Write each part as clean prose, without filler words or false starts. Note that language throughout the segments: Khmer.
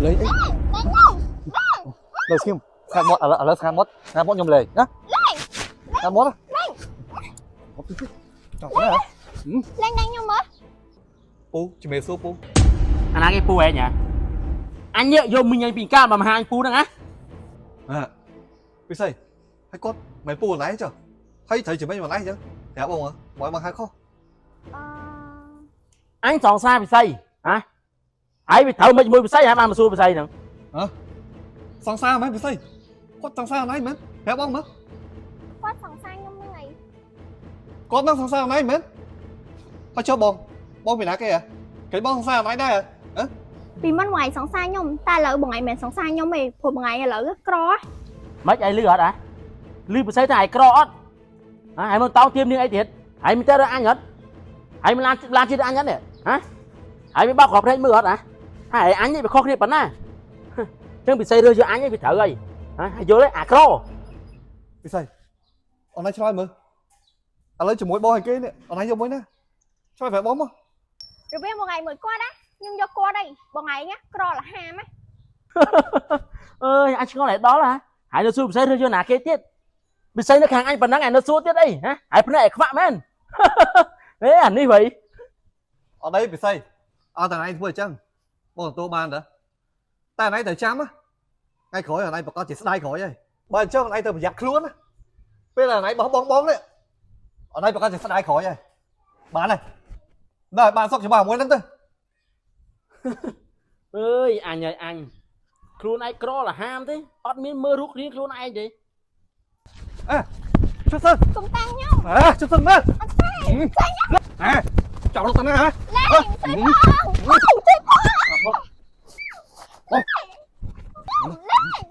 លេងអីនៅស្ងៀមស្ងាត់មាត់ឥឡូវឥឡូវស្ងាត់មាត់ស្ងាត់មាត់ខ្ញុំលេងណាស្ងាត់មាត់លេងចង់ណា លេងដៃខ្ញុំមើល ពូជំរាបសួរពូ អាណាគេពូឯងហ៎អញនេះយកមីងឯងពីកាលមកមហាអញពូហ្នឹងហ៎ អើពិសីហើយគាត់មិនពូកន្លែងចុះហើយត្រូវជំនាញកន្លែងចឹងប្រាប់បងបងបងហៅខុស អឺ អញសងសារពិសីហ៎ហើយវាត្រូវមិនជាមួយពិសីហើយបានមកសួរពិសីហ្នឹង សង្សារមែនពិសីគាត់សង្សារកន្លែងមែនប្រាប់បងមើល គាត់សង្សារខ្ញុំហ្នឹងអី គាត់នឹងសង្សារកន្លែងមែនហើយចុះបងបងពីណាគេហ៎គេបងសង្សារកន្លែងដែរហ៎ ពីមុនបងឯងសង្សារខ្ញុំតែឥឡូវបងឯងមិនសង្សារខ្ញុំទេព្រោះបងឯងឥឡូវក្រហ៎ មិនឯងលឺអត់ហ៎លឺពិសីថាឯងក្រអត់ហ៎ហើយមកតោងទៀមនាងអីទៀតហើយមិនទៅរកអញអត់ហើយមិនឡានឡានជាតិអញអត់នេះហ៎ហើយវាបោកក្របភ្នែកមើលអត់ហ៎ហើយអញនេះវាខុសគ្នាប៉ុណ្ណាចឹងពិសីរើសយកអញឯងវាត្រូវហើយហ៎ហើយយល់ទេអាក្រ ពិសីអនឡាញឆ្លើយមើលឥឡូវជាមួយបងឲ្យគេនេះអនឡាញយកមួយណាឆ្លើយប្រាប់បងមក រវាងបងឯងមួយគាត់ណាខ្ញុំយកគាត់អីបងឯងណាក្រលហាមណា អើយអញឆ្ងល់ឲ្យដល់ហ៎ហើយនៅសួរពិសីរើសយកណាគេទៀតពិសីនៅខាងអញប៉ុណ្ណឹងឯងនៅសួរទៀតអីហ៎ហើយភ្នែកឯងខ្វាក់មែន ហេអានេះវ៉ៃ អត់អីពិសីអត់តែឯងធ្វើអញ្ចឹងបងទទួលបានតើតែឯងត្រូវចាំណាថ្ងៃក្រោយឯងប្រកាសជាស្ដាយក្រោយហើយបើអញ្ចឹងឯងត្រូវប្រយ័ត្នខ្លួនណាពេលឯងបោះបងបងនេះឯងប្រកាសជាស្ដាយក្រោយហើយបានហើយណែបានសុកច្បាស់មួយហ្នឹងទៅ អើយអញហើយអញខ្លួនឯងក្រលហាមទេអត់មានមើលរូបរាងខ្លួនឯងទេ ជិះសិនក ុំតាំងខ្ញុំ អើជិះសិនមើល អត់ទេ អើចង់រត់ទៅណាហ៎ លេងជួយផងជួយផង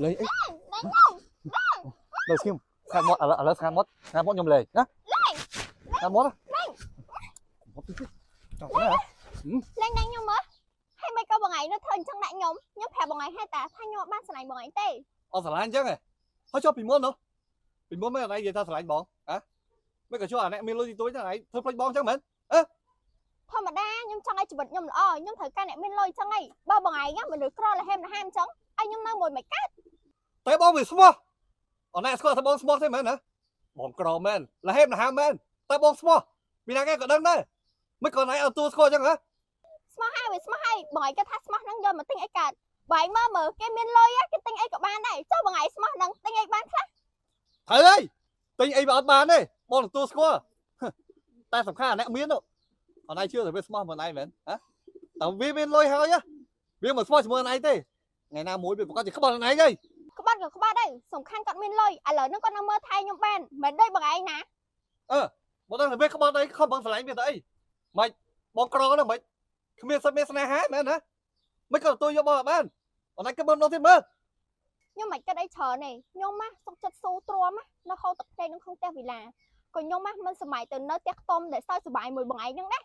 លេងអីនៅស្ងៀមស្ងាត់មាត់ឥឡូវឥឡូវស្ងាត់មាត់ស្ងាត់មាត់ខ្ញុំលេងណាស្ងាត់មាត់ចង់ណា លេងដៃខ្ញុំមើលហើយមិនក៏បងឯងនៅធ្វើអញ្ចឹងដាក់ខ្ញុំខ្ញុំប្រាប់បងឯងហើយតាថាខ្ញុំអត់បានស្រឡាញ់បងឯងទេ អត់ស្រឡាញ់អញ្ចឹងហ៎ហើយចុះពីមុននោះពីមុនមិនអីនិយាយថាស្រឡាញ់បងហ៎មិនក៏ជួអាអ្នកមានលុយទីទួយហ្នឹងឯងធ្វើផ្លេចបងអញ្ចឹងមែន ធម្មតាខ្ញុំចង់ឲ្យជីវិតខ្ញុំល្អខ្ញុំត្រូវការអ្នកមានលុយអញ្ចឹងអីបើបងឯងណាមនុស្សក្រលហាមលហាមអញ្ចឹងឲ្យខ្ញុំនៅមួយមិនកើត តែបងវាស្មោះអត់ណែស្គាល់ថាបងស្មោះទេមែនណាបងក្រមែនលហេមលហាមមែនតែបងស្មោះមានណាគេក៏ដឹងដែរមិនក៏ណៃអត់ទួស្គាល់អញ្ចឹងហ៎ ស្មោះហើយវាស្មោះហើយបងឯងគាត់ថាស្មោះហ្នឹងយកមកទិញអីកើតបងឯងមើលមើលគេមានលុយគេទិញអីក៏បានដែរចុះបងឯងស្មោះហ្នឹងទិញអីបានខ្លះ ត្រូវហើយទិញអីវាអត់បានទេបងទទួលស្គាល់តែសំខាន់អាអ្នកមាននោះអត់ណៃជឿតែវាស្មោះមិនឯងមែនហ៎តែវាមានលុយហើយវាមិនស្មោះជាមួយណៃទេថ្ងៃណាមួយវាប្រកាសជាក្បត់ណៃហើយ ក្បាត់ក៏ក្បាត់ដែរសំខាន់គាត់មានលុយឥឡូវហ្នឹងគាត់នៅមើលថែខ្ញុំបានមិនដូចបងឯងណា បងដឹងតែវាក្បត់អីខំបងស្រឡាញ់វាទៅអីមិនបងក្រហ្នឹងមិនគ្មានសិទ្ធមានស្នេហាមែនណាមិនក៏ទទួលយកបងអត់បានអត់ណាគិតមើលម្ដងទៀតមើល ខ្ញុំមិនគិតអីច្រើនទេខ្ញុំណាសុកចិត្តស៊ូទ្រាំណានៅហូរទឹកភ្នែកនៅក្នុងផ្ទះវិឡាក៏ខ្ញុំណាមិនសម័យទៅនៅផ្ទះខ្ទមដែលសើចសប្បាយមួយបងឯងហ្នឹងដែរ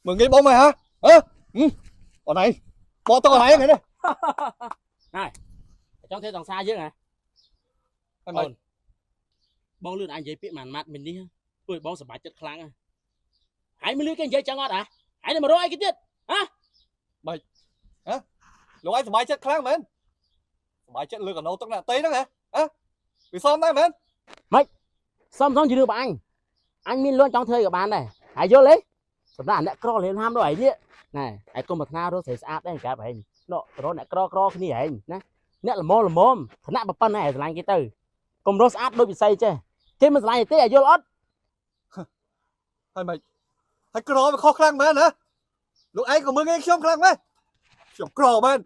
មើលងាយបងមកហ៎ហ៎អត់ណៃបងទៅអត់ណៃហ្នឹងនេះ ចង់ធ្វើសង្សារយើងហ៎ ហើយមិន បងលឿនអញនិយាយពាក្យម៉ាត់ម៉ាត់មិញនេះធ្វើឲ្យបងសប្បាយចិត្តខ្លាំងហ៎ហើយមិនលឺគេនិយាយចឹងអត់ហ៎ហើយមករកអីគេទៀត លោកឯងសប្បាយចិត្តខ្លាំងមែនសប្បាយចិត្តលើកណូទឹកណាតេហ្នឹងហ៎ហ៎វាសមដែរមែន សំសំជារឿងរបស់អញអញមានលុយចង់ធ្វើអីក៏បានដែរហើយយល់ទេសម្រាប់អ្នកក្រលៀនហាមដល់ឯងនេះណែហើយកុំប្រាថ្នារកស្រីស្អាតដែរប្រាប់ឯងដករកអ្នកក្រក្រគ្នាឯងណាអ្នកល្មមល្មមឋានៈប៉ុណ្ណេះឯងស្រឡាញ់គេទៅកុំរកស្អាតដូចពិសីចេះគេមិនស្រឡាញ់ទេឲ្យយល់អត់ ហើយមិនហើយក្រវាខុសខ្លាំងមែនណាលោកឯងក៏មើលងាយខ្ញុំខ្លាំងមែនខ្ញុំក្រមែន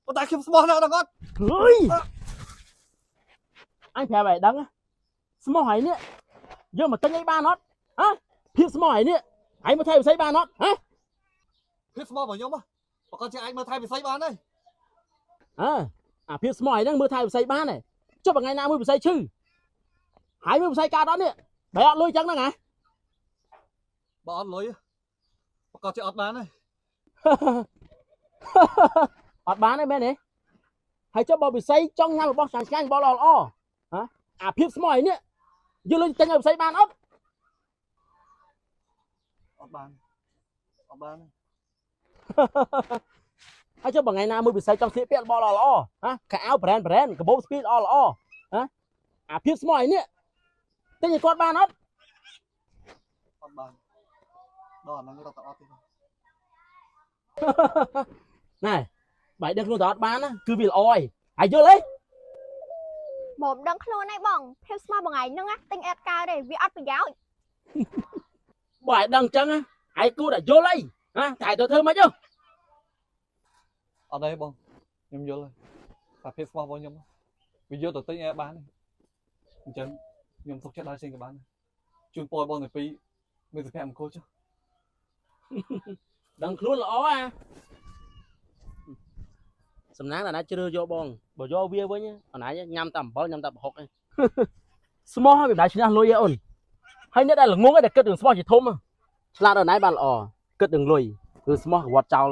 ប៉ុន្តែខ្ញុំស្មោះណាស់ដល់អត់ ហើយអញប្រាប់ឲ្យដឹងស្មោះហើយនេះយកមកទិញអីបានអត់ហ៎ភាពស្មោះហើយនេះហើយមកថៃពិសីបានអត់ហ៎ ភាពស្មោះរបស់ខ្ញុំប្រកាសជាអាចមើលថែពិសីបានហើយ អើអាភាពស្មោះហើយហ្នឹងមើលថៃពិសីបានទេចុះថ្ងៃណាមួយពិសីឈឺហើយមើលពិសីកើតអត់នេះបែអត់លុយចឹងហ្នឹងហ៎ បើអត់លុយប្រកាសជាអត់បានហើយ អត់បានទេមែនទេហើយចុះបើពិសីចង់ញ៉ាំរបស់ឆ្ងាញ់ឆ្ងាញ់របស់ល្អល្អហ៎អាភាពស្មោះហើយនេះយកលុយទិញឲ្យពិសីបានអត់ អត់បានអត់បាន ហើយចុះបើថ្ងៃណាមួយពិសេសចង់ស្លៀកពាក់របស់ល្អល្អហ៎ខោអាវ brand brand កាបូបស្ពីល្អល្អហ៎អាភាពស្មោះឯនេះទិញឲ្យគាត់បានអត់ អត់បានដល់អាហ្នឹងរត់ទៅអត់ទេបង ណែបើឲ្យដឹងខ្លួនទៅអត់បានណាគឺវាល្អហើយហើយយល់ទេ មកដឹងខ្លួនហើយបងភាពស្មោះបងឯងហ្នឹងណាទិញអត់កើតទេវាអត់ប្រយោជន៍ បើឲ្យដឹងអញ្ចឹងណាហើយគួរតែយល់អីហ៎តែឲ្យទៅធ្វើម៉េចទៅ អត់ទេបងខ្ញុំយល់ហើយតែភាពស្មោះរបស់ខ្ញុំវាយកទៅទិញអីបានទេអញ្ចឹងខ្ញុំសុខចិត្តដើរចេញក៏បានដែរជូនពរឲ្យបងទាំងពីរមានសុភមង្គលចុះ ដឹងខ្លួនល្អអាសំណាងតែណាជ្រើយកបងបើយកវាវិញអនឡាញញ៉ាំតែអំបិលញ៉ាំតែប្រហុកឯង ស្មោះវាមិនដែលឈ្នះលុយទេអូនហើយអ្នកដែលល្ងងឯងដែលគិតរឿងស្មោះជាធំហ៎ឆ្លាតដល់ណៃបានល្អគិតរឿងលុយគឺស្មោះកវត្តចោល